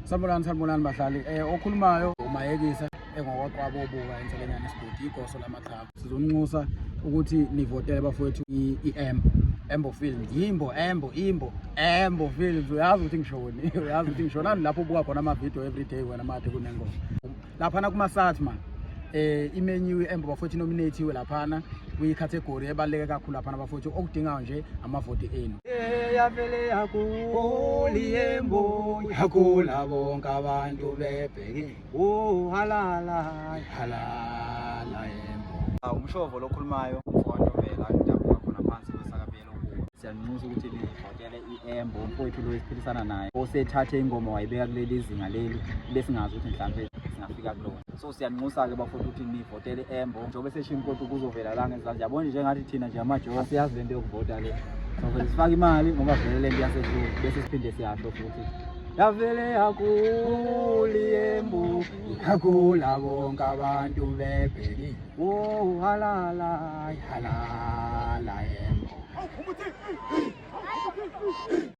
Sanibonani, sanibonani bahlali. Okhulumayo uMayekisa engokwaqwaba obuka enselengane esigodi igoso lamaqhawe. Sizonxusa ukuthi nivotele bafowethu i-Embo. Embo Films, Yimbo, Embo, Imbo, Embo Films. Uyazi ukuthi ngishoni, uyazi ukuthi ngishonani lapho ubuka khona ama-video everyday wena made kunengoma. Laphana kuma-SATMA imenyiwe i-Embo bafowethu, nominate-iwe laphana kwi-category ebaluleke kakhulu laphana bafowethu. Okudingayo nje amavoti enu. Yavele yakhula i-Embo, yakhula bonke abantu bebheke. Oh halala halala Embo. Umshovo lokhulumayo umfowethu ngidabuka khona phansi kwesakabelo kuwo. Siyanxusa ukuthi nivotele i-Embo, umfowethu lo esiphilisana naye osethathe ingoma wayibeka kuleli zinga leli besingazi ukuthi mhlampe singafika kulona. So siyanxusa-ke bafowethu ukuthi nivotele i-Embo njengoba esesho inkosi kuzovela la ngezansi. Yabona nje ngathi thina nje amajoka siyazi lento yokuvota le. Sovele sifake imali ngoba vele lento iyasehlula bese siphinde siyasho futhi yavele yakhula i-Embo, yakhula bonke abantu bebhekile. Oh halala halala Embo.